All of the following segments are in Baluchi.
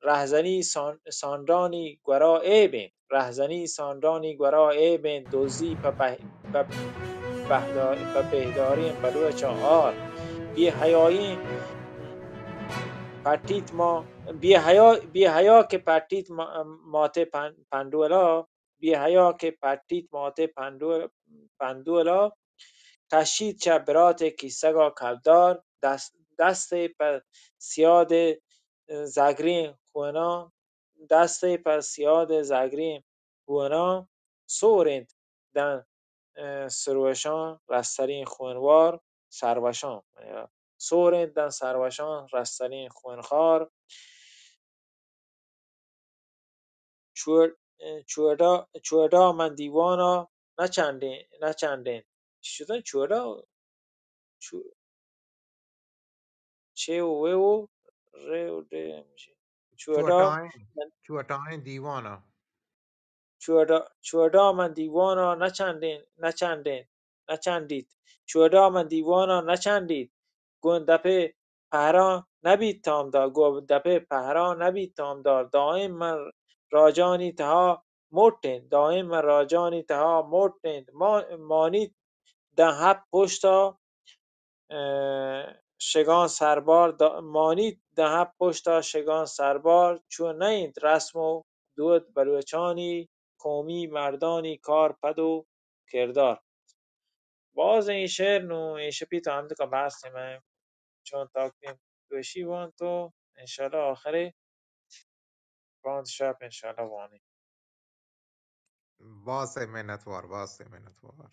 رہزنی سان-، سانڈانی گورا عیب انت۔ رہزنی سانڈانی گورا عیب انت، دزی پہ پہ-، پہ پہدار-، پہ پہداریں بلوچاں آر۔ بے حیائیں پٹیت ما-، بے حیا، بے حیا کہ پٹیت ما-، مات ءِ پن-، پنڈولا، بے حیا کہ پٹیت مات ءِ پنڈو-، پندولا، کشیت چہ برات ءِ کیسگا کلدار، دست، دست ءَ پہ سیاد ءِ زگریں خوناں، دست ءَ پہ سیاد ءِ زگریں خوناں، سور انت داں، اه، سروشاں رستریں خونوار سروشاں، سور انت داں سروشاں رستریں خونخوار۔ چوڑ-، چوڑا، چوڑا من دیوانا نہ چنڈین، نہ چنڈین۔ چی شدن؟ چوڑا، چو-، چے و وے و رے و ڈے ہمیشی۔ چوڑا چوٹائیں، من چوٹائیں دیوانا۔ چوڑا، چوڑا من دیوانا نہ چنڈین، نہ چنڈین، نہ چنڈیت۔ چوڑا من دیوانا نہ چنڈیت۔ گوں دپے پہراں نہ بیت تامدار، گوں دپے پہراں نہ بیت تامدار۔ دائم من راجانی تہا موٹ انت، دائم من راجانی تہا موٹ انت۔ ما-، مانیت داں ہپت پشتا، اه، شگان سربار، دا-، مانیت داں ہپت پشتا شگان سربار۔ چو نہ انت رسم و دود بلوچانی قومی مردانی کار پد و کردار۔ باز ایں شعر نوں اے شپی تو ہم دکا بحث ایں، من چون تاکیں دوشی وان تو انشاءاللہ آخرے باند شپ انشاءاللہ وانی۔ باز ایں منتوار، باز ایں منتوار۔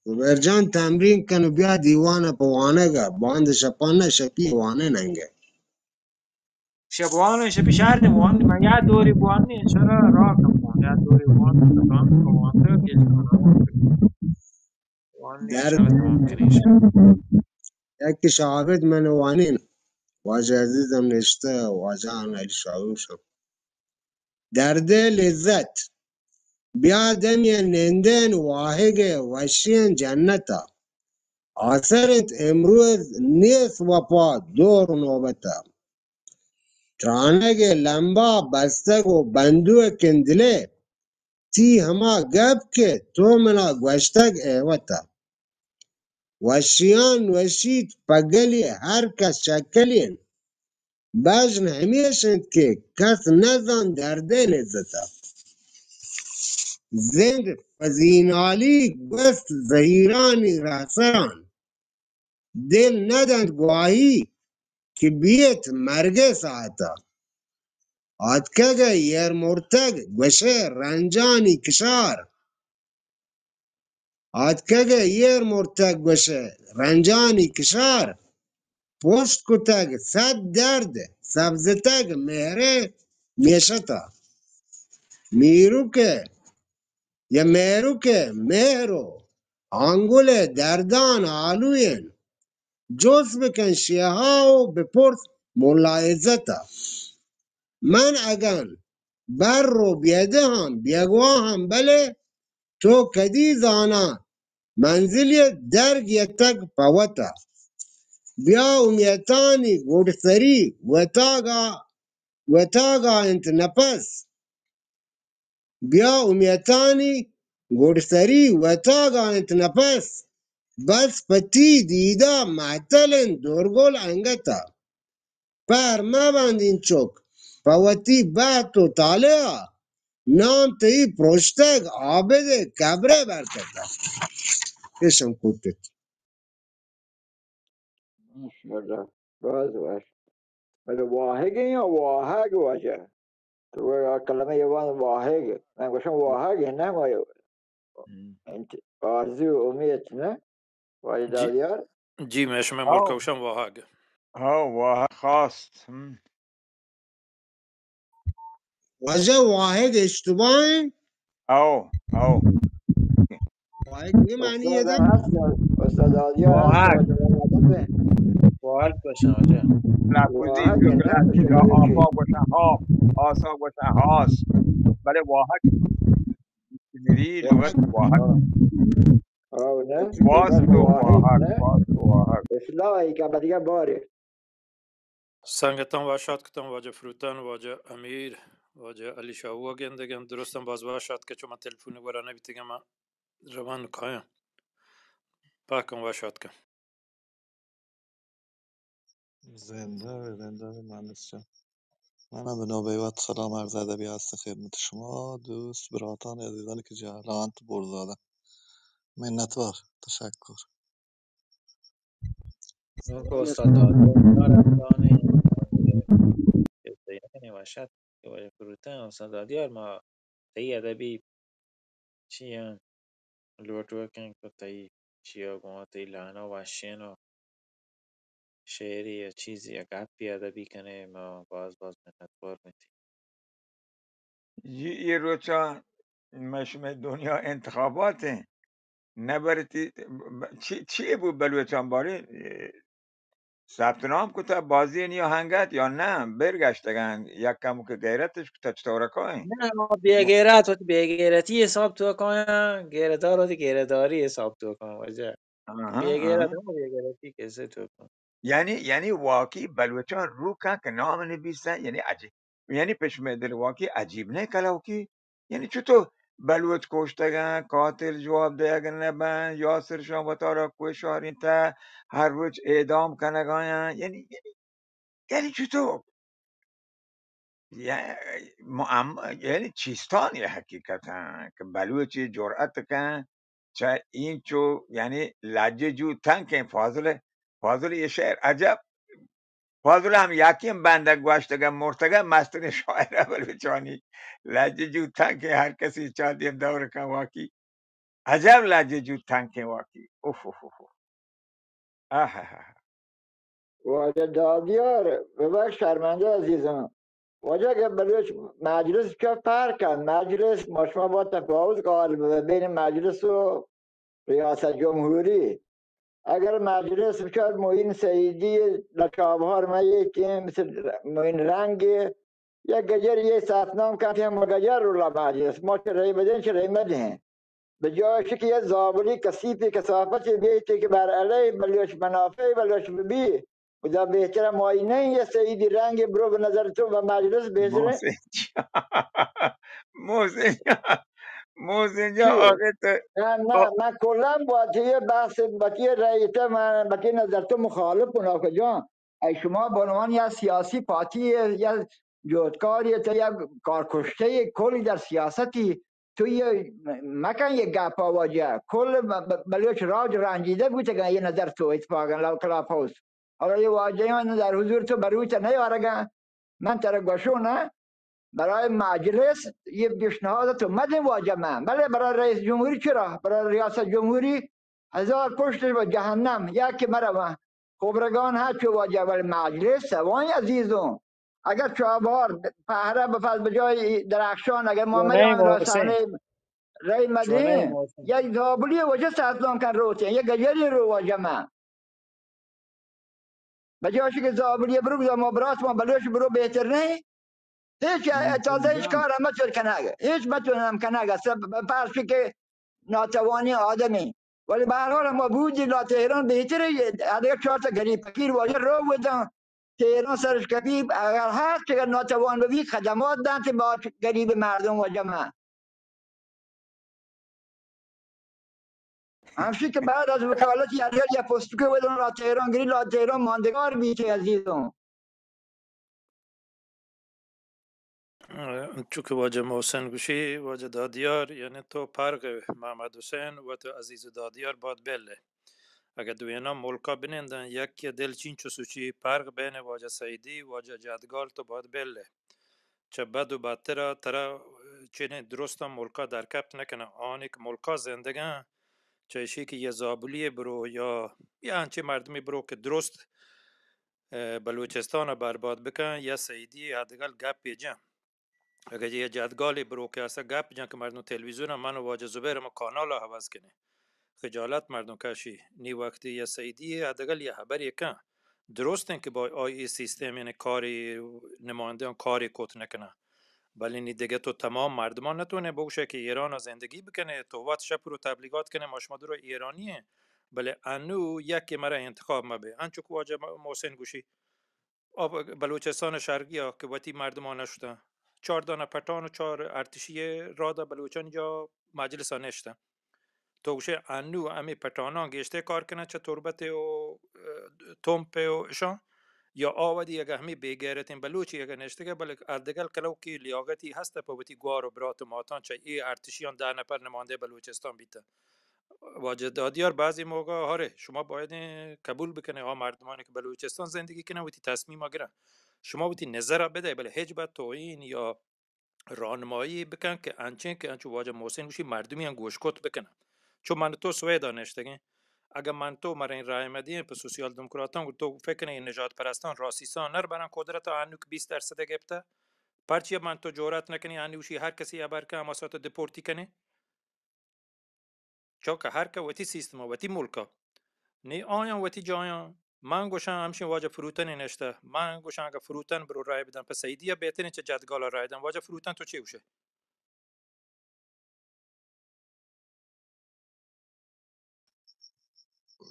زبیر جان تمرین کن و بیا دیوان پہ وانگ ءَ، باند شپان نہ شپی وانینگ ءَ۔ شپ وان، شپی شہر نے وان، من یا دوری وان نے، انشاءاللہ راہ کم وان، یا دوری وان، کم وان، کم وان، کم وان۔ وان نے درد۔ انشاءاللہ وان کریش۔ یک شاگرد من وانین، واجہ عزیزم نشتہ، واجہ علی شاہوشم۔ درد لذت۔ بیا دمی نندین واہگ وشین جنتا۔ آسر انت امروز نیست وپا دور نوبتا۔ ترانگ لمبا بستگ و بندوکن دلے، تی ہما گپ کہ تو منا گوشتگ اے وتا۔ وشیان وشیت پگلی ہر کس شکلین، بژن ہمیش انت کہ کس نزان دردے لذتا۔ زند پہ زینالی گوست زہیرانی رہسران، دل ندنت گواہی کہ بیت مرگے ساعتا۔ آتکگ ء ایر مرتگ گوشئے رنجانی کشار۔ آتکگ ء ایر مرتگ گوشئے رنجانی کشار۔ پشت کتگ صد درد، سبزتگ مہرے میشتا۔ میروکے یا مہروکے مہر و آنگل ء دردان آلوین۔ جست بکن شیہا و بپرس ملا عزت ء۔ من اگن بر و بیدہاں بیگواہاں، بلے تو کدی زاناں منزلی درگ یتگ پہ وت ء۔ بیا امیتانی گڈسری وتاگا، وتاگا انت نپس۔ بیا امیتانی گڈسری وتاگا انت نپس، بس پہ تی دیدا مہتل انت دورگل انگتا۔ پہر مبند انچک پہ وتی بہت و طالعا، نام تئی پروشتگ عابد قبرے برکتا۔ اشم کٹت۔ ماشاءاللہ، باز وش۔ بلے واہگ ایں یا واہگ واجہ؟ تو آ کلمہ یے وان واہگ۔ من گوشاں واہگ ایں، نہ ما ہم۔ انت آرزو امیت نہ؟ واجہ جی، دادیار؟ جی، من شمئے ہاں۔ ملک گوشاں واہگ۔ ہاں، واہگ خواست۔ ہم۔ واجہ واحد اشتباہ انت۔ او، او۔ واحد یہ معنی ہے استاد ہست، استاد آدیا ہست، واحد۔ استاد واحد۔ واحد گوشن واجہ۔ لا، کجی واحد جو ہے نا، گلا، جو آپا گوشن ہاپ، آسا گوشن ہاس۔ بلے واحد۔ میری لغت واحد۔ او، نہ؟ واس تو واحد، واحد، نہ؟ واس تو واحد۔ اصلاح ای کا بدگہ بارے۔ سنگتاں وش آتکتاں، واجہ فروتن، واجہ امیر، واجہ علی شاہو ءَ گندگ ءَ انت۔ درستاں باز وش آتک کہ چو من تلفون ءِ گورا نہ بیتگ آں، من روان کایاں۔ پاکاں وش آتکاں۔ زندہ بے، زندہ بے مانس جان۔ من هم به نوبهٔ وقت سلام عرض ادبی هست خدمت شما دوست براتان عزیزانی که جهلانت برزاده. منتوار. تشکر. چونکہ استاد دادیار افسانے، یعنی وشت کہ واجہ فروتن، استاد دادیار، ما تئی ادبی چی انت لوٹوکیں کہ تئی چیا گوں تئی لہنا وشیں و شعری یا چیزی یا گپی ادبی کنے، ما باز باز منتوار بیتیں۔ جی، اے روچاں مئے شمئے دنیا انتخابات انت۔ نہ برتی، چی، چی بو بلوچاں باریں، اے، ثبت نام کتا، بازی نیا ہنگت یا نہ، برگشتگن، یک کم کہ غیرتش کتا، چطور کائیں؟ نہ، ما بے غیرت وت بے غیرتی حساب تو کایاں، غیرتدار وت غیرتداری حساب تو کایاں، واجہ۔ ہاں، بے ہاں، غیرت ہاں۔ ہم بے غیرتی کیسے تو کایاں؟ یعنی، یعنی واقعی بلوچاں روکاں کہ نام نبیسن، یعنی عجیب، یعنی پہ شمئے دل واقعی عجیب نہ کلوکی؟ یعنی چطور بلوچ کشتگاں، قاتل جواب دیگ نہ بن، یاسر شاہ وتارا کوئی شہرین تا ہر روچ اعدام کنگایاں، یعنی، یعنی، یعنی چطور؟ یا-، م-، ام-، یعنی چیستان یہ حقیقت ہیں کہ بلوچی جرأت کن چہ اینچو، یعنی لج جو تنکیں فاضل، فاضل یہ شعر عجب، فاضل ہم یکیں بندگ گوشتگ، مرتگ، مستریں شاعر بلوچانی۔ لج جو تنکیں ہر کسی چا دیم دور کن واقعی۔ عجب لج جو تنکیں واقعی۔ اوف، اوف، اوف، اوف۔ آہا۔ واجہ دادیار، ببخش شرمندہ عزیزاں۔ واجہ کہ بلوچ مجلس چہ پر کن، مجلس ما شما با تفاوت قائل بہ بین مجلس و ریاست جمہوری۔ اگر مجلس بچار معین سعیدی لچابہار میں یہ کہ مثل معین رنگ یا گجر یہ ساتنام کہتے ہیں، ہم گجر رولا مجلس، ما چہ رہی بدیں، چہ رہی مدیں۔ بہ جای اشی کہ یک زابلی کثیفی کثافتی بیتی کہ بر علیہ بلوچ منافع بلوچ ببی، خدا بہتر مائی نہیں، یہ سعیدی رنگ برو بہ نظر تو بہ مجلس بہتر ہے۔ محسن جان، محسن جان، محسن جان، جی۔ آخر تو نہ، نہ، او- من کلاً با تیہ بحث، با تیہ رأی تو من، با تیہ نظر تو مخالف ہوں، آقا جان۔ ای شما بہ عنوان یک سیاسی پارٹی، یک جہدکاری، تو یک کارکشتہ کلی در سیاستی، تو یہ مکن یہ گپا واجہ۔ کل ب-، ب-، بلوچ راج رنجیدہ بوتگن یہ نظر تو اتفاقاً لو کلاب ہاؤس۔ اگر یہ واجہان در حضور تو بروچ نیارگن، من ترا گوشوں نا، برای مجلس یہ پیشنہاد تو مدن واجہ من، بلے برای رئیس جمہوری چرا؟ برای ریاست جمہوری ہزار پشتش بہ جہنم، یا کہ مرواں۔ خبرگان ہا چو واجہ، بلے مجلس سوائیں عزیزوں۔ اگر چابہار پہرہ بفض بجای درخشان، اگر محمد چونیں عامر محسن۔ حسن رئی چونیں مدین، محسن۔ یک زابلی وجہ ساتلان کن روچیں، یک گجری رو واجہ من۔ بجای اشی کہ زابلی برو، ما برات ما بلوچ برو بہتر نہیں؟ ہچ ہم، تازہ ہچ ہم۔ کار ہم متون کنگ، ہچ متون ہم کنگ، سب پرچی کہ ناتوانی آدمی۔ ولی بہ ہر حال ہما بودی لا تہران بہتر ہے، اگر چار تا غریب فقیر واجہ رو بدن، تہران سرش کپی، اگر ہر چقدر ناتوان ببی، خدمات دن کہ با غریب مردم واجہ من۔ ہمشی کہ بعد از وکالت یا ریل یا پستکے ودن لا تہران گری، لا تہران ماندگار بیتے عزیزوں۔ چونکہ واجہ محسن گوشی، واجہ دادیار، یعنی تو پرغ محمد حسین و تو عزیز دادیار باد بل ہے۔ اگر دوینا ملکا بنندن، یک یا دل چین چو سوچی پرغ بین واجہ سعیدی، واجہ جدگال تو باد بل ہے۔ چہ بد و بدترا ترا چنین درستاں ملکا درکپت نکنن۔ آنی کہ ملکا زندگاں، چہ اشی کہ یہ زابلی برو یا، یا انچیں مردمی برو کہ درست، اه، بلوچستان برباد بکن، یا سعیدی حداقل گپ جن۔ اگر یہ جدگالی برو کہ اسا گپ جن کہ مردم تلویزیون من و واجہ زبیر ہم کانال عوض کنیں۔ خجالت مردم کشی۔ نی وقتی یا سعیدی حداقل یا حبر کن۔ درست انت کہ با آئی ای سیستم یعنی کاری نمایندگان کاری کت نکنن، بلے نی دگہ تو تمام مردمان نتونے بگوشے کہ ایران زندگی بکنے، تو وت شپ رو تبلیغات کنے، ما شما درو ایرانی ہیں، بلے انو یک مرا انتخاب مبے۔ انچو کہ واجہ محسن گوشی، آ ب-، بلوچستان شرقی ءَ کہ وتی مردمان نشتہ، چار دانہ پٹھان و چار ارتشی رادا بلوچانی جا مجلس ءَ نشتہ۔ تو گوشے انو ہمے پٹھاناں گیشتر کار کنن چہ تربت و، اه، تمپ و اشاں، یا آ وھدی اگہ ہمے بے غیرتیں بلوچی اگہ نشتگہ، بلے اردگل کلوکی لیاقتی ہستہ پہ وتی گوار و برات و ماتاں چہ اے ارتشیاں دہ نفر نماندہ بلوچستان بیتہ۔ واجہ دادیار بعضی موقع، آرے، شما باید قبول بکنئے، آ مردمانی کہ بلوچستان زندگی کنن وتی تصمیم گرن۔ شما وتی نظر بدئے، بلے ہچبر توہین یا راہنمایی بکن کہ انچیں کہ انچو واجہ محسن گوشی مردمی ہم گوش کت بکنن۔ چو من تو سویدا نشتگیں، اگہ من تو مریں رای مدیں پہ سوسیال دموکراتاں، گڑا تو فکر کنئے نژاد پرستاں راسیساں نر برن قدرت انوک بیست درصد گپتہ، پرچی من تو جرأت نکنی انوشی ہر کسی ہبر کہ ہما ساعت دپورتی کنی؟ چونکہ ہر کہ وتی سیستم ء وتی ملک ء نی آیاں وتی جایاں۔ من گوشاں ہمشیں واجہ فروتن نشتہ، من گوشاں اگہ فروتن برو رائے بدن پہ سعیدی ء بہتریں چہ جدگال ء رائے دن۔ واجہ فروتن تو چے گوشے؟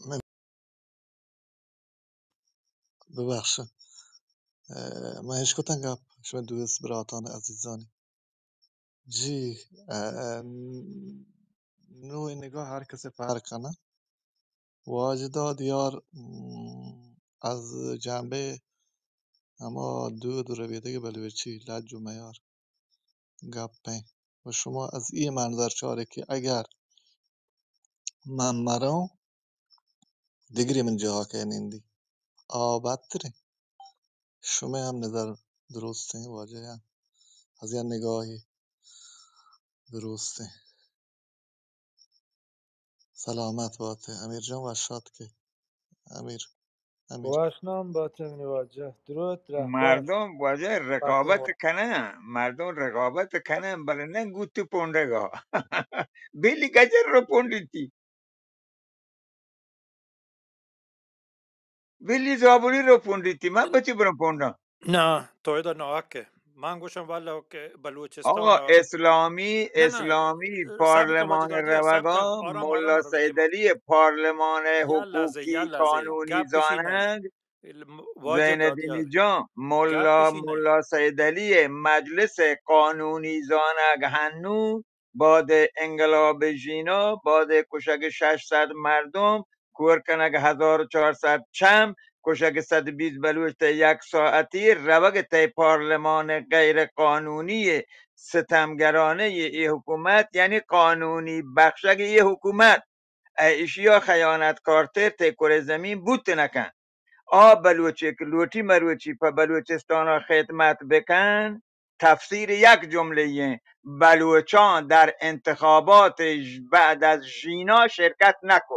من ببخشن۔ اه، من اشکتن گپ شما دوست براتان عزیزانی۔ جی، اه، نوع نگاہ ہر کسی فرق کنه۔ واجدا دیار، م، از جنبه اما دود و ربیدگ بلوچی لج و میار گپیں و شما از ای منظر چاره که اگر من مروں، دگری من جاہا کئے نندی۔ آ بدتریں۔ شمئے ہم نظر درستیں واجہ، از یا نگاہی درستیں۔ سلامت باتے امیر جان، وش آتکے امیر۔ امیر۔ واشنام باتے منی واجہ، دروت رحمت۔ مردم واجہ رقابت کنن، مردم رقابت کنن، بلے نہ گوتی پونڈگا۔ بیلی گجر رو پونڈیتی۔ بلی زابلی رو پونڈیتی، من بچی برم پونڈا؟ نہ، تو ادا ناحق ئے۔ من گوشم والا کہ بلوچستان آقا، اسلامی، نہ، نہ، اسلامی پارلمان روگا، ملا سید علی پارلمان حقوقی قانونی زانگ، زین الدین جان، ملا، ملا سید علی مجلس قانونی زانگ ہنو بعد انقلاب ژینا، بعد کشگ شش صد مردم، کور کنگ ہزار و چار صد چم، کشگ صد و بیست بلوچ تہ یک ساعتی، روگ تہ پارلمان غیر قانونی ستمگرانہ اے حکومت، یعنی قانونی بخشگ اے حکومت، ای اشیا خیانت کارتر تہ کره زمین بوت نکن۔ آ بلوچے کہ لوٹی مروچی پہ بلوچستان خدمت بکن، تفسیر یک جملہ ایں، بلوچاں در انتخابات ژ-، بعد از ژینا شرکت نکت۔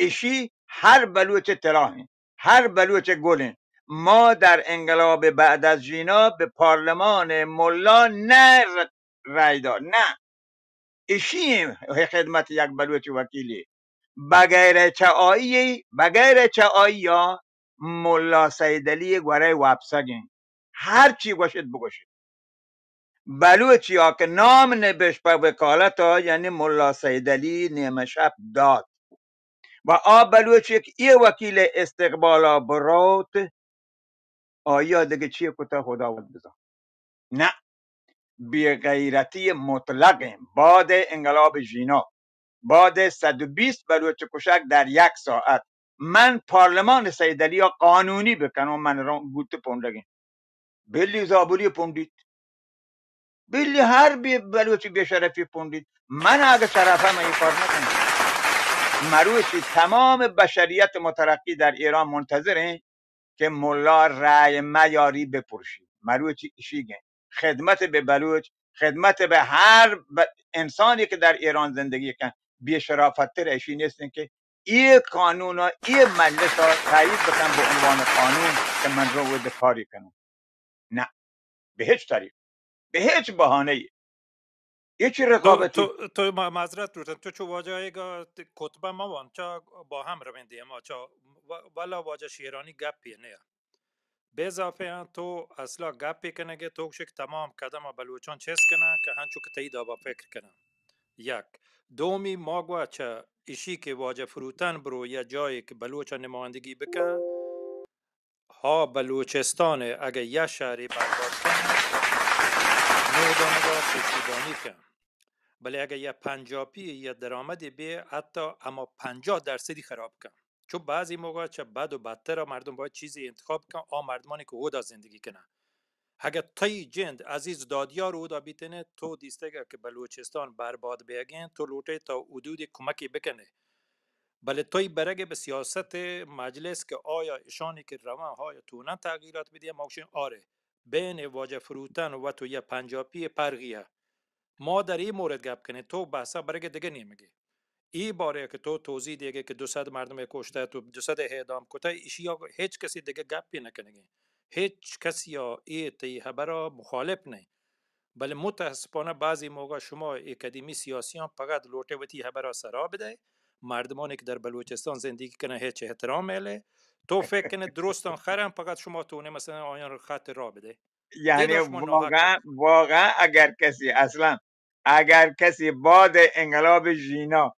اشی ہر بلوچ طلاہیں، ہر بلوچ گلیں۔ ما در انقلاب بعد از ژینا به پارلمان ملا نه ر-، رای داد، نه۔ اشی ایں خدمت یک بلوچ وکیلی۔ بغیر چہ آئی، بغیر چہ آئی ملا سید علی گورے وپسگیں۔ ہر چی گوشت بگوشت۔ بلوچی ها کہ نام نبشت پہ وکالت ها، یعنی ملا سید علی نیمه شب داد۔ و آ بلوچی که ای وکیل استقبالا بروت، آیا دگه چی کتا خداوند بزان۔ نه، بے غیرتی مطلق ایں۔ بعد انقلاب ژینا، بعد صد و بیست بلوچ کشگ در یک ساعت، من پارلمان سید علی قانونی بکنم، من رو گوت پونڈگیں۔ بلی زابلی پونڈیت۔ بلی ہر بی بلوچی بے شرفی پونڈیت۔ من اگه شرفه من ای کار نکنم۔ مروچی تمام بشریت مترقی در ایران منتظر ایں که ملا رای میاری بپرشی۔ مروچی اشی گیں۔ خدمت به بلوچ، خدمت به هر ب-، انسانی که در ایران زندگی کن، بی شرافت تر اشی نیستن که ای قانون ها، ای مجلس ها تایید بکن به عنوان قانون که من رو ود کاری کنم۔ نه، به هیچ طریق، به هیچ بهانه ای. هیچ تو، رقابتی. تو، تو ما-، معذرت لوٹن، تو چو واجہ ایگا ت-، خطبہ موان، چا با ہم رویں دیما، چا و-، ولا واجہ شیرانی گپی نیا۔ بے اضافہ آں تو اصلا گپی کنگے، تو گوشے کہ تمام قدم بلوچان چست کنن کہ ہنچو کہ تئی دابا فکر کنن۔ یک۔ دومی ما گوا چہ اشی کہ واجہ فروتن برو یا جایے کہ بلوچان نمائندگی بکن، ها، بلوچستان اگه یه شهری برباد کن، نو دانگا پشتیبانی کن. بلے اگه یه پنجاپی یه درآمدی بی، حتی اما پنجاه درصدی خراب کن. چون بعضی موقع چه بد و بدتر مردم باید چیزی انتخاب کن، آ مردمانی که اودا زندگی کنن. اگه تئی جند عزیز دادیار اودا بیتنه، تو دیستگه که بلوچستان برباد بیگین، تو لوٹه تا حدود کمکی بکنه. بلے توی برگ به سیاست مجلس که آیا اشانی که روان های تونن تغییرات بدیه، ما گوشین آره. بین واجه فروتن و تو یه پنجاپی پرغیه. ما در این مورد گپ کنیم، تو بحثا برگ دگه نیمگی. ای باره که تو توضیح دیگه که دو صد مردم کشته، تو دو صد اعدام کته، ایشی ها هیچ کسی دگه گپی نکنگی. هیچ کسی ها ای تی خبرا مخالف نی. بلے متاسفانه بعضی موقع شما اکادمی سیاسیان فقط لوٹه وتی خبرا سرا بده، مردمانی که در بلوچستان زندگی کنه هیچ احترام میله. تو فکر کنه درستان خرن، فقط شما تونه مثلا آیان را خط را بده. یعنی واقعا، واقعا اگر کسی اصلا، اگر کسی بعد انقلاب ژینا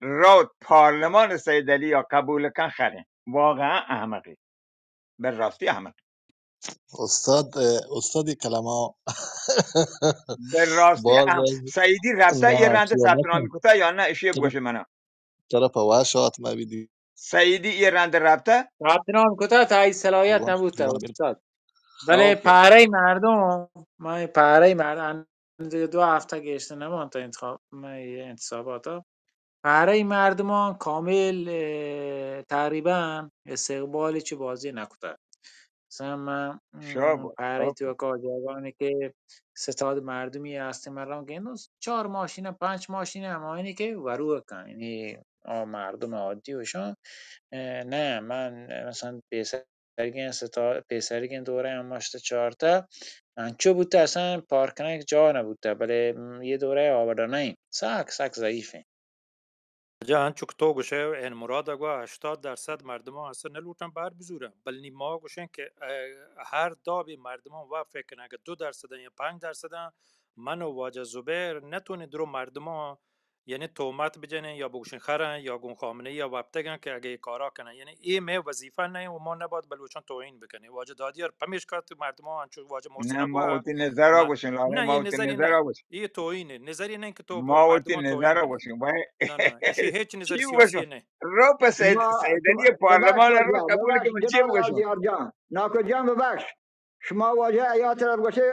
روت پارلمان سید علی یا قبول کن، خرین، واقعا احمقی، به راستی احمقی. استاد، اه، استادی کلمه. به راستی احمق. سیدی رفته یه رند ثبت نام کتا یا نه؟ اشی بگوش منا. طرف واشات ما بیدی. سیدی یه رند رفته؟ ثبت نام کتا، تایید صلاحیت نبوده استاد. بله، پاره مردم، ما پاره مردم، دیگه دو هفته گشته نمان تا انتخاب، ما انتصابات. پاره مردمان کامل، اه، تقریبا استقبال چه بازی نکته. مثلا من، م، پاره تو کار جاگانی که ستاد مردمی هستی، من رام که اینو چهار ماشینه، پنج ماشینه، اما اینی که ورو کن، یعنی آ مردم عادی وشان، اه، نه، من مثلا پیسر پیسرگیں ستا-، پیسرگیں دورہ ہم ہشت چارتہ انچو بوتہ، اصلاً پارک کنگ جا نہ بوتہ، بلے، م، یہ دورہ آوڈا نہ انت، سک، سک ضعیف انت۔ جا انچو کہ تو گوشے، این مراد ء گوا ہشتاد درصد مردمان اصلاً نہ لوٹن بہر بزورن، بلے نی ما گوشیں کہ، اه، ہر دابی مردمان وت فکر کنن کہ دو درصد یا پنچ درصد، من و واجہ زبیر نتونیں درو مردمان یعنی تہمت بجنیں یا بگوشیں خرن یا گوں خامنہ ای ء وپتگن کہ اگہ اے کارا کنن، یعنی اے مئے وظیفہ نہ انت و ما نباید بلوچاں توہین بکنیں۔ واجہ دادیار پمیشکا تو مردماں انچو واجہ محسن نہ، ما وتی نظر ء گوشیں، لالا، نہ، ما اے وتی نظری نظر ء گوشیں۔ اے توہین انت، نظری نہ انت کہ تو ما وتی نظر ء گوشیں، بھائی۔ نہ، نہ، ایشی ہچ نظر سیاسی نہ انت۔ رو پہ سید، سید علی پارلمان رو قبول کہ من چی بگوشوں؟ ناکو جان ببخش۔ شما واجہ حیات را گوشے،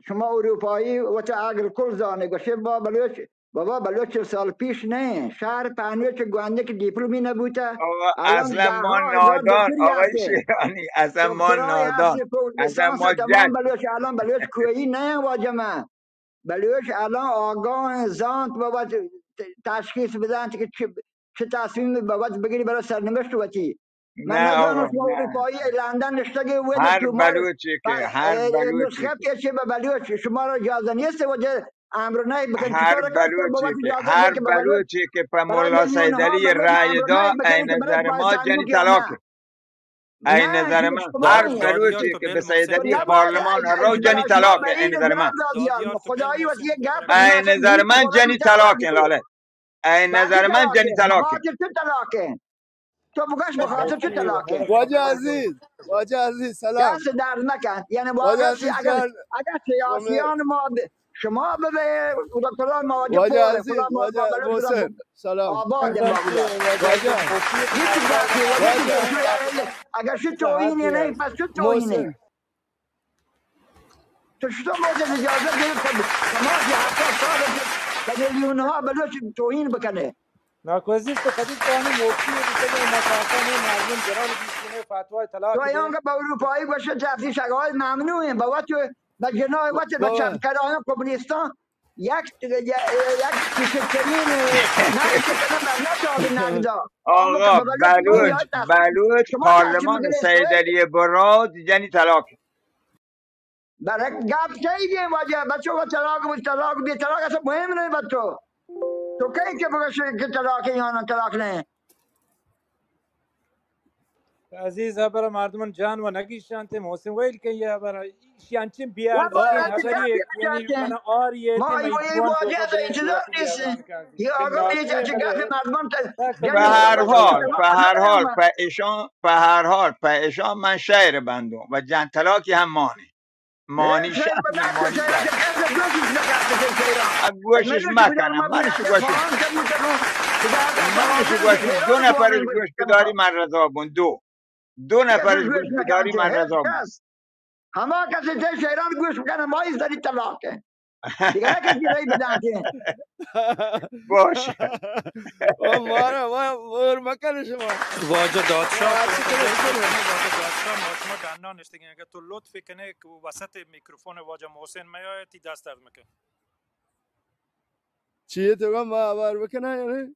شما اروپایی وت عقل کل زانے، گوشے با بلوچ، بابا بلوچ چل سال پیش نہ، شہر پہنوے چہ گوندے کہ دیپلومی نہ بوتا۔ آقا، الان اصلاً ما نادان، آقای شیرانی، اصلاً ما نادان، اصلاً ما جہل۔ بلوچ الان بلوچ کوئی نہ واجہ ما۔ بلوچ الان آگاہ انت، زانت بابا ت-، تشخیص بدنت کہ چہ، چہ تصمیم بابت بگیری برای سرنوشت وتی۔ من نہ، نزانم آقا، شما نہ۔ اروپایی لندن نشتگی و ہر بلوچی کہ، ہر بلوچی نسخہ پیچے بہ بلوچ، شما را اجازہ نیست وجہ امر نہ بکن۔ ہر بلوچی کہ، ہر بلوچی کہ پہ ملا سید علی رائے دا، اے نظر ما جنی طلاق۔ اے نظر من، ہر بلوچی کہ بہ سید علی پارلمان رو جنی طلاق، اے نظر من۔ خدایی وتی گپ، اے نظر من جنی طلاق، لالا۔ اے نظر من جنی طلاق۔ تو بگش بخاطر چی طلاق ہے؟ واجہ عزیز، واجہ عزیز، سلام۔ دست درد نکن۔ یعنی واجہ واقعا عزیز اگر، جان، اگر سیاسیان ما ب-، شما ببے، خدا، خدا ما واجہ واجہ پور، عزیز، خدا ما واجہ بلوچ محسن، سلام۔ آباد ما بلوچ۔ واجہ۔ ہیچ بات نہیں، واجہ واجہ۔ اگر شی توہین ہے نہیں، پس شی توہین ہے۔ محسن۔ تو چطور مورد اجازت دے کہ سماج ہفتاد سال کہ میلیون ها بلوچ توہین بکنے؟ ناکو عزیز تو کدی توانی موقعی بکنے، مساکان مردم جنان بیسنے فتوای طلاق تو دے۔ ایون کہ با اروپایی گوشے جاتی شگاز ممنوع ہیں، با وت، با جناح وت، با چپکرایان کمونیستان یک، یک کوچکترین نقش کنن در نتاج نقدا۔ آقا، بلوچ، بلوچ پارلمان سید علی براد جنی طلاق۔ برک گپ چئی گے واجہ، بچو وہ طلاق، وہ طلاق، بے طلاق ایسا مهم نہیں بچو۔ تو کہیں کہ بگش کہ طلاق ہے یا نہ طلاق نہیں۔ عزیز، ہبر مردمن جان و نگیشانتے، محسن ویل کہ یہ ہبر ایشی انچیں بے ارزشیں ہبری، یعنی من آر یہ ما تے، من یہ فون تو واجہ کو تا بری انتظار نیست. یہ آگا یہ جا چکا کہ مردمن تا، به هر حال، به هر حال، په اشان، به هر حال، په اشان من شعر بندم و جان طلاقی هم مانی. مانی شهر، مانی شهر. گوشش مکنم، من شو گوشش، من شو گوشش، دو نفرش گوش بداری من رضا بون، دو، دو نفرش گوش بداری من رضا بون. هما کسی تے شعران گوش بکنه، ما این سری طلاقه. دیگه نه کسی رای بدن که. باشه. و مارا، و اور مکن شما. واجہ دادشاہ، واجہ دادشاہ، ما شما ڈنا نشتگیں. اگر تو لطف کنه که وسط میکروفون واجہ محسن میایه، تی دست درد مکن. چیه تو گم ما آوار بکنه یعنی؟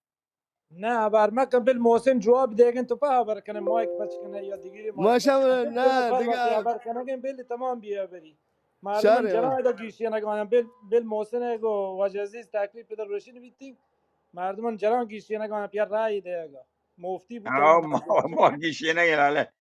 نه، هبر مکن، بل محسن جواب دیگن، تو په هبر کنه، مایک پچ کنه یا دیگری مایک ما شم پچ کنه. نه، بل دیگه هبر کنگن، بل تمام بیا بری. مردم شر جرا دا گیشی نگایم، بل، بل محسن گو واجہ عزیز تکلیف پدر روشن بیتی. مردم جرا گیشی نگایم، پیا رای دیگا. مفتی بوتا. آه، ما، ما گیشی نگایم، لاله.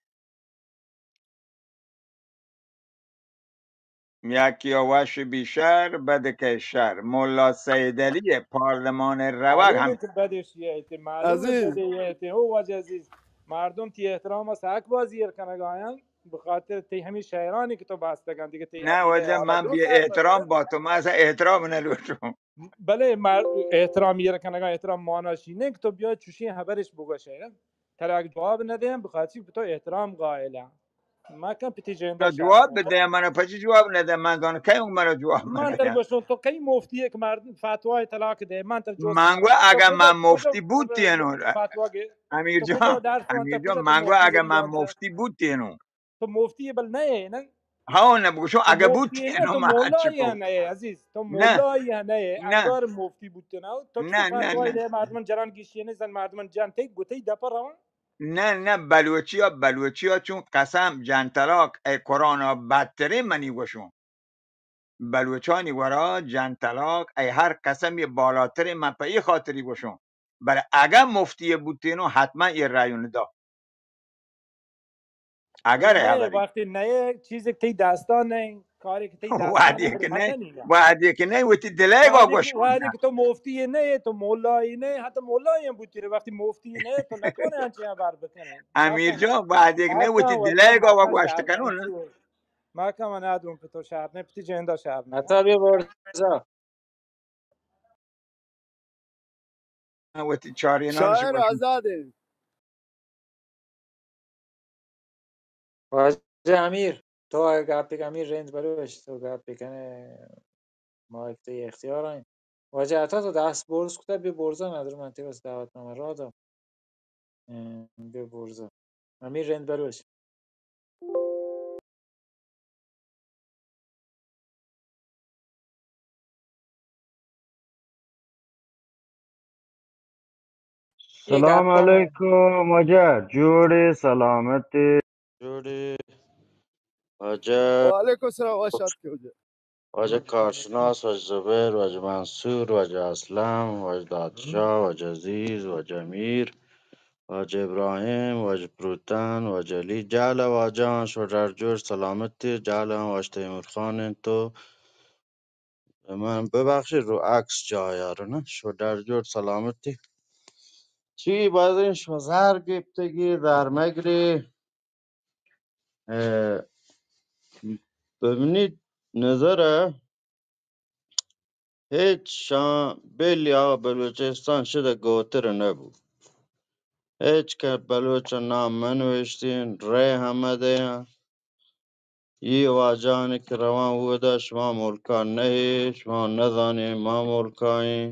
یکی وش بی شر، بد که شر. ملا سید علی پارلمان روگ معلومه هم که بدش یه ایتی، معلومه عزیز. بده یه ایتی. او واجہ عزیز، مردم تی احترام است، حق بازی ایر کنگ آیان، به خاطر تی همین شعرانی که تو بستگان دیگه تی نه، واجہ، من بی احترام با تو، من اصلا احترام نلوٹم. بله، مر-، احترام ایر کنگا احترام مانا شی نه که تو بیا چوشی هبرش بگوشه. ترا اگه جواب ندیم، بخاطر که تو احترام قائلم. ما کم پتی جندا تو جواب بده، من پچی جواب نده، من دان کئی من جواب من تر نده. گوشون تو کئی مفتی یک مرد فتوای طلاق ده، من تر جواب من گو اگه من مفتی بوتی انو. فتوا گه امیر جان، امیر جان، من گو اگه من مفتی بوتی انو. تو مفتی بل نه، نه؟ ها، نه، بگوشو، تو اگه بوتی انو، تو مولایی نه، عزیز، تو مولایی نه، اگر مفتی بوتی نه، تو چی فتوای ده؟ مردمان جران گیشی نه زن، مردمان جان تی گوتی دپا روان. نه، نه، بلوچی ها، بلوچی ها چون قسم جان طلاق ای قرآن ها بدترین منی گوشون. بلوچانی ورا جان طلاق ای هر قسمی بالاترین من په ای خاطری گوشون. بله اگه مفتی بوتینو حتما ای رایون دا. اگر نه، وقتی نه چیزی که تی دستا نه، کاری که تی دستا وعدی که نه، وعدی که نه، وتی دلای گا گوش. وعدی که تو مفتی نه، تو مولایی نه، حتی مولایی هم بوتی ره، وقتی مفتی نه، تو نکنه انچه بر بکنه. امیر جان، وعدی که نه، وتی دلای گا گوشت کنون. ما کم ندون که تو شهر نه، پتی جندا شهر نه. حتی بیا برزا. وتی چارینان شاعر آزاد انت. واجہ امیر، تو اگہ گپے کن، امیر رند بلوچ، تو گپے کنے، ما یک تئی اختیار ایں. واجہ عطا، تو دست برز کتہ، بیا برزا، ندر من تئی واستہ دعوت نامہ را داں. اه، بیا برزا. امیر رند بلوچ. سلام علیکم واجہ، جوڑے سلامتے؟ جوڑے واجہ. وعلیکم السلام، واجہ شاد کے واجہ. واجہ کارشناس، واجہ زبیر، واجہ منصور، واجہ اسلم، واجہ دادشاہ، واجہ عزیز، واجہ امیر، واجہ ابراہیم، واجہ پروتن، واجہ علی، جہل ء واجہاں، شما ڈر جوڑ سلامت اے. جہل ء واجہ تیمور خان انت تو من ببخشے رو عکس جایا رو نا، شما ڈر جوڑ سلامت اے. چی بازیں شما زہر گپتگی، زہر مگرے. اه، پہ منی نظر ء ہچ شان بلی آ بلوچستان شدہ گوتر نہ بو. ہچ کہ بلوچ نام من نوشتین، رے ہم دیاں. یہ واجہانی کہ روان اودا شما ملکا نہ اے، شما نزانے ما ملکا ایں.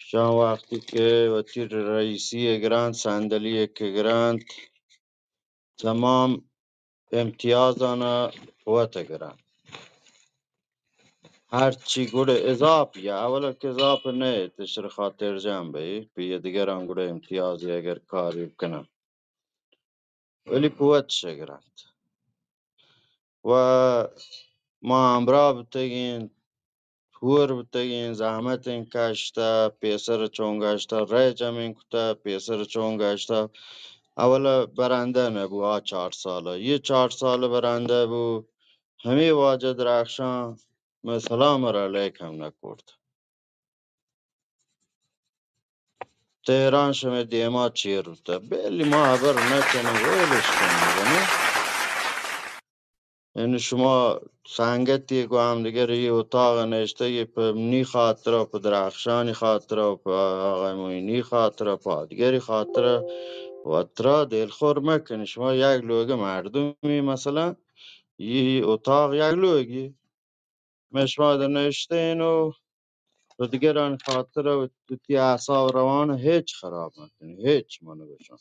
شان وقتی کہ وتی رئیسی ء گرانت، صندلی ء کہ گرانت، تمام امتیازانا وت ء گرانت. ہرچی گڑ اضافی ء، اولا کہ اضافہ نہ ات، اشر خاطر جان بئی، پہ یہ دیگران گڑ امتیازی اگر کاری بکنن. ولی پہ وت شگرانت. و ما ہمراہ بتگیں، ہور بتگیں، زحمتیں کشتہ، پیسر چون گشتہ، رئے جمیں کتہ، پیسر چون گشتہ، اول برندہ نہ بو، آ چار سال، یہ چار سال برندہ بو، ہمے واجہ درخشان میں سلام را لیک ہم نہ کرت۔ تہران شمئے دیما چیر بوتہ، بلی ما ہبر نہ کنیں، ویلش کنیں، بلے یعنی شما سنگتی گو ہم دگری اتاق نشتگی، پہ منی خاطر و پہ درخشانی خاطر و پہ آقای معینی خاطر و پہ آدگری خاطر و ترا دلخور مکنی۔ شما یک لوگ مردمی، مثلاً یہ اتاق یک لوگی، میں شما در نشتین و و دگرانی خاطر ء وتی اعصاب روان ہچ خراب نہ کنی، ہچ من گوشاں۔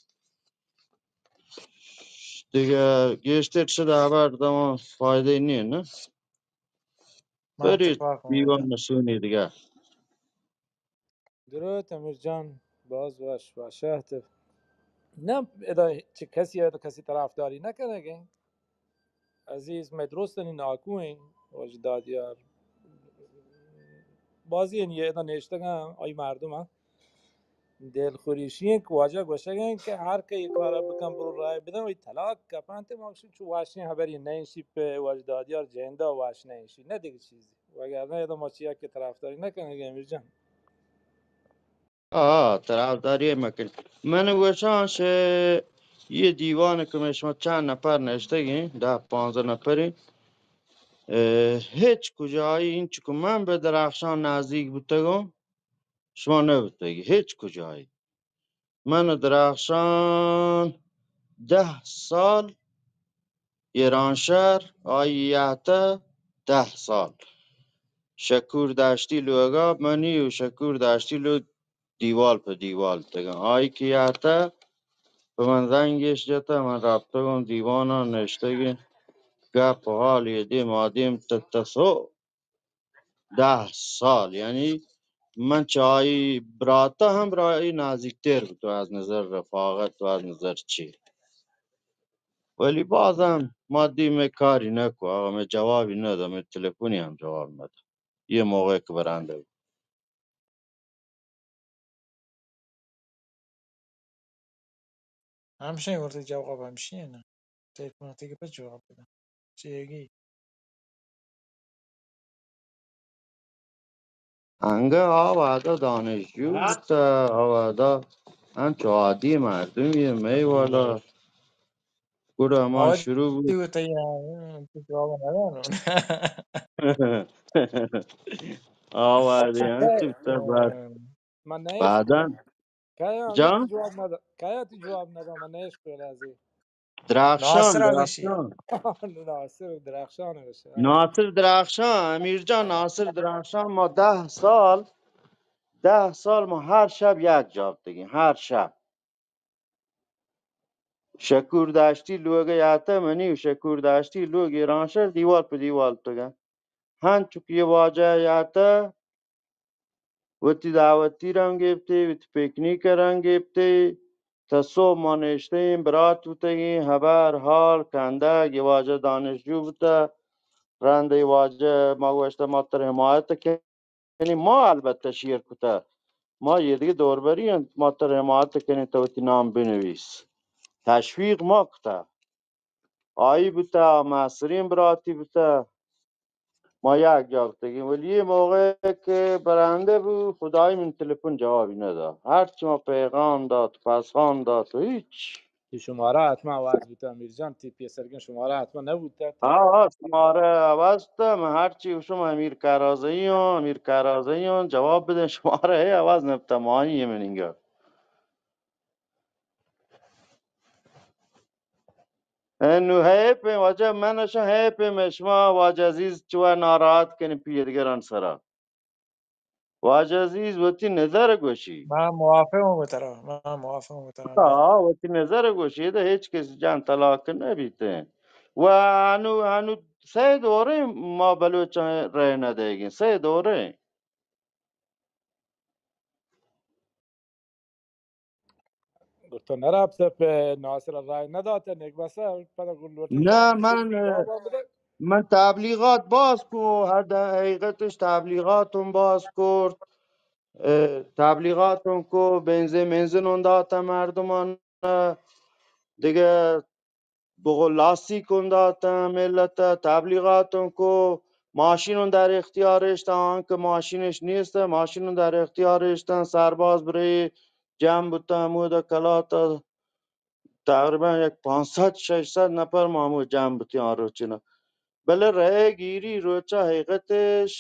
دگہ گیشتر چہ دعوت دواں فائدہ نیہ نہ۔ من برید اتفاق دیوان آمدم۔ نشونی دگہ۔ درود امیر جان، باز وش وش ات۔ نہ ادا چہ کسی ات کسی طرفداری نہ کنگیں۔ عزیز مئے درستانی ناکو ایں، واجہ دادیار۔ بازی ایں یہ ادا نشتگاں، آئی مردم ایں۔ دل خوریشی ایں کہ واجہ گوشگ ایں کہ ہر کہ یہ کارا بکن برو رائے بدن، وہی طلاق کپنت۔ ما گوشیں چو واشیں حبری نہ انشی پہ واجہ دادیار جہندا واش نہ انشی، نہ دگہ چیزی۔ وگرنہ ادا ما چیا کہ طرفداری نہ کنگیں امیر جان۔ آ، طرفداری مکن۔ من گوشاں شے یہ دیوان کہ میں شما چند نفر نشتگیں، دہ پانزدہ نفریں، اه، ہچ کجایی اینچو کہ من بہ درخشان نزدیک بوتگوں، شما نہ بوتگی ہچ کجایی۔ من درخشان دہ سال ایرانشہر، آئی یہتہ دہ سال شکور داشتی لوگا، منی و شکور داشتی لوگ دیوال پہ دیوال تگن۔ آئی کہ یہتہ پہ من زنگش جتہ، من رپتگوں دیوانا نشتگیں، گپ و حال یہ دیم آدیم تتسو۔ دہ سال، یعنی من چہ آئی براتا ہم برائی نزیکتر بوتوں از نظر رفاقت و از نظر چی۔ ولی بازم مادی میں کاری نکو، آقا میں جوابی ندا، میں تلفنی ہم جواب ندا۔ یہ موقع کہ برندہ بو۔ ہمشیں وتی جواب ہمشیں نا۔ تلفن وتی کہ پہ جواب بدن۔ چیگی؟ انگہ آ وہدا دانشجو بوتہ، آ وہدا انچو عادی مردمی مئے والا۔ گڑا ما آوت شروع بو۔ تئی، ہاں، تو جواب نہ دانو۔ آ وہدے انچو بوتہ بعد۔ من نہ بعداً۔ کیا جان؟ تو جواب نہ دا، کیا تو جواب نہ دا، من نہ اشکو لازی۔ درخشان، ناصر آغا شی۔ درخشان۔ ناصر درخشان آغا شی۔ ناصر درخشان، امیر جان، ناصر درخشان، ما دہ سال، دہ سال ما ہر شب یک جا بوتگیں، ہر شب۔ شکور داشتی لوگ یاتہ، منی و شکور داشتی لوگ ایرانشہر دیوال پہ دیوال بوتگن۔ ہنچو کہ یہ واجہ یاتہ، وتی دعوتی رنگ گپتے، وتی پکنیک رنگ گپتے، تا صبح ما نشتیں، برات بوتگیں، ہبر، حال، کندگ، یہ واجہ دانشجو بوتہ، رند یہ واجہ ما گوشتہ ما تر حمایت کنیں، ما البتہ شیر کتہ، ما یہ دگہ دوربری انت، ما تر حمایت کنیں، تو وتی نام بنویس۔ تشویق ما کتہ۔ آئی بوتہ، مستریں براتی بوتہ۔ ما یک جا بوتگیں، ولی یہ موقع کہ برندہ بو، خدائی من تلفن جوابی ندا۔ ہرچی ما پیغام دات، پسان دات، ہیچ۔ تی شمارہ حتما عوض بوتہ، امیر جان، تی پیسرگیں شمارہ حتما نبوتہ۔ ہاں، ہاں، شمارہ عوض بوتہ، من ہرچی گوشم، امیر کرازئی ہوں، امیر کرازئی ہوں، جواب بدن، شمارہ ہے عوض نبوتہ، مانی ہے مننگا۔ انو حیف ایں واجہ، من اشاں حیف ایں، میں شما واجہ عزیز چوا ناراحت کنی پی دگران سرا۔ واجہ عزیز وتی نظر گوشی۔ من موافق ہوں ترا، من موافق ہوں ترا۔ ہاں، وتی نظر گوشی، تو ہیچ کس جان طلاق نہ بیتے۔ و انو، انو سہ دورے ما بلوچاں رہ نہ دیگیں، سہ دورے۔ گڑا تو نرپتہ پہ ناصر ءَ رائے نداتہ، نگبسہ پدا گل لوٹے نہ، من، من تبلیغات باز کو، حد حقیقتش تبلیغاتم باز کرت، اه، تبلیغاتم کو، بنزین، منزین اون داتہ مردمان، اه، دگہ بگو لاستیکوں داتاں ملت ءَ، تبلیغاتوں کو، ماشینوں در اختیارش داتاں، آنکہ ماشینش نیست، ماشینوں در اختیارش داتاں، سرباز برے جم بوتاں، ہمود ءَ کلات ءَ تقریباً یک پانصد ششصد نفر ما ہمود جم بوتیں آ روچنا۔ بلے رئے گیری روچا حقیقتش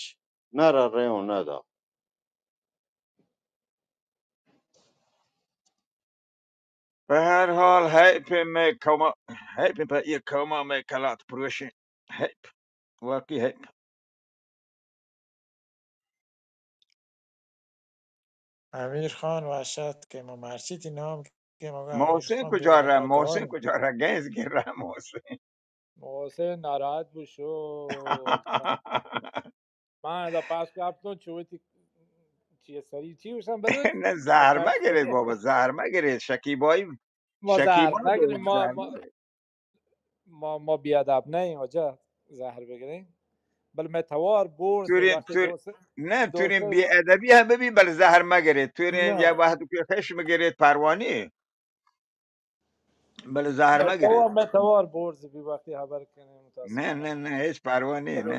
نہ رئے اوں نہ دا۔ بہ ہر حال، حیف مئے قوما، حیف پہ اے قوما مئے کلات پروشیں۔ حیف، واقعی حیف۔ امیر خان وحشت کہ ما مرچی تی نام کہ مگا امیر محسن خان کجا بیا رہا؟ نفر محسن دوم۔ کجا رہا؟ گیس گر رہا محسن۔ محسن ناراحت بو شو۔ من ادا پاس کپتوں چو وتی چی سری چی وشم بدل۔ نہ، زہر مہ گرے بابا، زہر مہ گرے۔ شکیبائی، ما زہر شکیبائی نہ گرے، بابا، ما، زہر ما، مہ گرے۔ ما، ما بیادب نہ ایں واجہ زہر بگریں۔ بل مئے توار برز توری، وقتی توری، دوست، نہ، توری دوست بے ادبی ہم ببی، بل زہر مہ گرے۔ توری نہ۔ یا وقت کہ خشم گرے پروانی۔ بلے زہر مہ گرے۔ مئے توار برز بی وقتی خبر کنیں، نہ، متاسفانہ۔ نہ، نہ، ہچ پرواہ نہ، نہ۔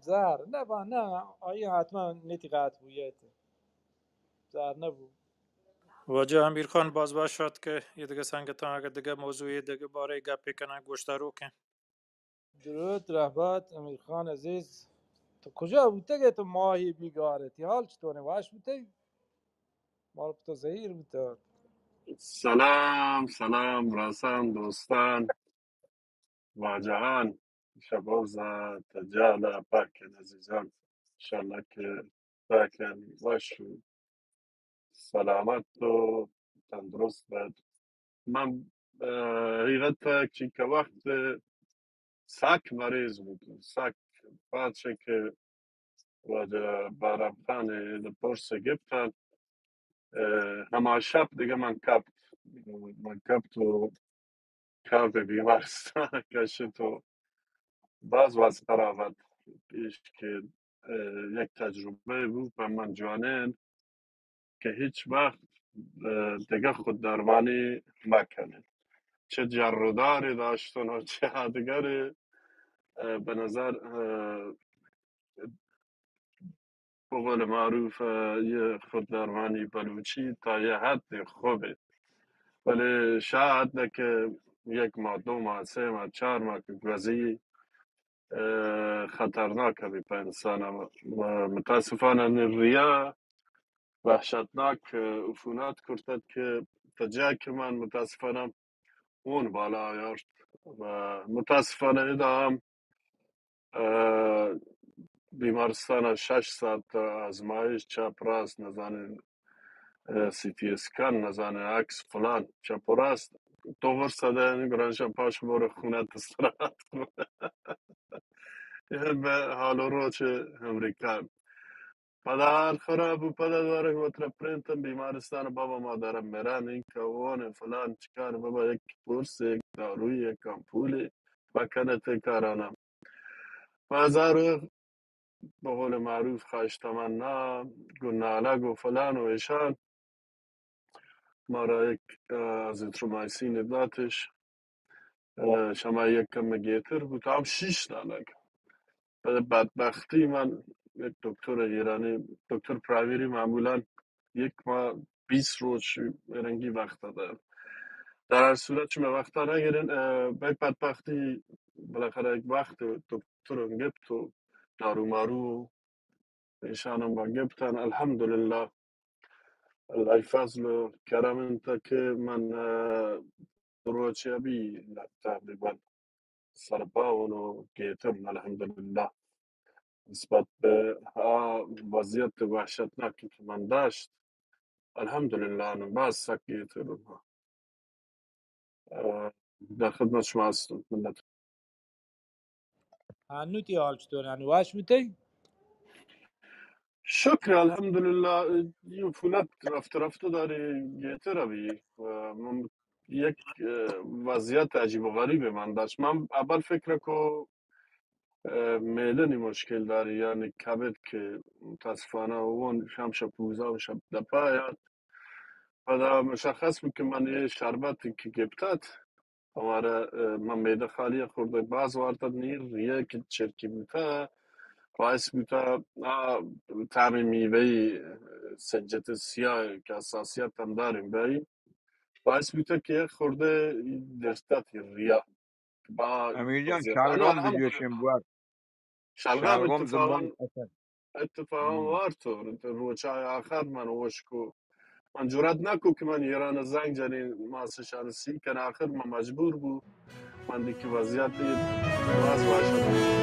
زہر نہ با، نہ، آئی حتما نتی قطع بویت۔ زہر نہ بو۔ واجہ امیر خان، باز وش ات کہ اے دگہ سنگتاں اگہ دگہ موضوعے دگہ بارے گپے کنن، گوشداروکیں۔ درود رحمت امیر خان عزیز، تو کجا بوتگ ئے؟ تو ماہی بیگار ئے، تی حال چطور ئے؟ وش بوتگ؟ مارا پہ تو زہیر بوتگ۔ سلام، سلام، براسان، دوستان، واجہان، شبوزا، تجالا، پاکن عزیزان، انشاءاللہ کہ پاکن وش و سلامت و تندرست بات۔ من، اه، حقیقت چنکہ وقت سک مریض بوتوں، سک، پرچا کہ واجہ بہرام خان ء پرس ء گپتن، اه، ہما شپ دگہ من کپت، من کپت و کمپ بیمارستان کشت و باز وضع خراب ات، پیش کہ، اه، یک تجربہ بو پہ من جوانین کہ ہچ وقت، اه، دگہ خود درمانی مکنین۔ چہ جر و داری داشتن و چہ آدگری، اه، بہ نظر، اه، بہ قول معروف، اه، یہ خود درمانی بلوچی تا یہ حد خوبی۔ ولی شاید کہ یک ماہ، دو ماہ، سہ ماہ، چار ماہ کہ گوزی، اه، خطرناک بی پہ انسان۔ و متاسفانہ نی ریا وحشتناک عفونات کرتت کہ تا جا کہ من متاسفانہ اون بالا آیارت و متاسفانہ ادا ہم، اه، بیمارستان شش ساعت آزمائش چپ راست نزانین، اه، سی تی اسکن نزانین، عکس فلان چپ و راست، تو ورسہ دئے گرانشان پاش بور خونت استراحت کن۔ اے بہ حال و روچ امریکہ۔ پدا حال خراب بو، پدا دوارگ وترا پرینتن بیمارستان، بابا ما دارم مران، این کون فلان چکار، بابا یک پرس، یک داروی، یک آمپولی، بکنت کارانا۔ بازار بہ قول معروف خواہش تمنا، گو نالہ، گو فلان و ایشان۔ مارا یک، اه، ازیترومائسین داتش۔ اه، شما یک کم گیتر بوت، ہم شیش دانگ۔ پدا بدبختی من یک دکتر ایرانی، دکتر پرائمری معمولاً یک ماہ بیست روچ رنگی وقت دات۔ در ہر صورت شما وقت نگیرین، اه، یک بدبختی بالاخره یک وقت دکتر گپت و دارو مارو ایشان ہم گپتن۔ الحمدللہ، اللہ فضل و کرم انت کہ من، اه، دو روچ ابھی تقریباً سرپا اوں و گیتر، الحمدللہ۔ نسبت بہ آ وضعیت وحشتناکی کہ من داشت، الحمدللہ، نوں باز سک گیتر اوں۔ اه، در خدمت شما ہستم۔ منت۔ انو تی حال چطور؟ انو وش بوتئی؟ شکر، الحمدللہ۔ یہ عفونت رفته رفته داری گیتر ابی۔ اه، من یک، اه، وضعیت عجیب و غریبی من داشت۔ من اول فکر کو، اه، معده‌نی مشکل داری، یعنی کبد که متاسفانه اون شمش پوزا و شب دپا یاد پدا مشخص بوت کہ من اے شربت کہ گپتت، ہمارا، اه، من معدہ خالی خورده باز وارتت، نی ریه کہ چرکی بوته، باعث بوته، آ، طعم میوه‌ای، سنجت سیاه که حساسیت هم داریم بایی، باعث بوته که یک خورده درتت ریه. با امیر جان، وضعیت شلغم آنها هم بجوشیم بوار. شلغم شلغم اتفاقاً زمان اثر. اتفاقاً وارت و روچای آخر من وشکو. من جرأت نکو که من ایران زنگ جنین، ماسشان سی کن، آخر من مجبور بو. من دیگه وضعیت باز واشد.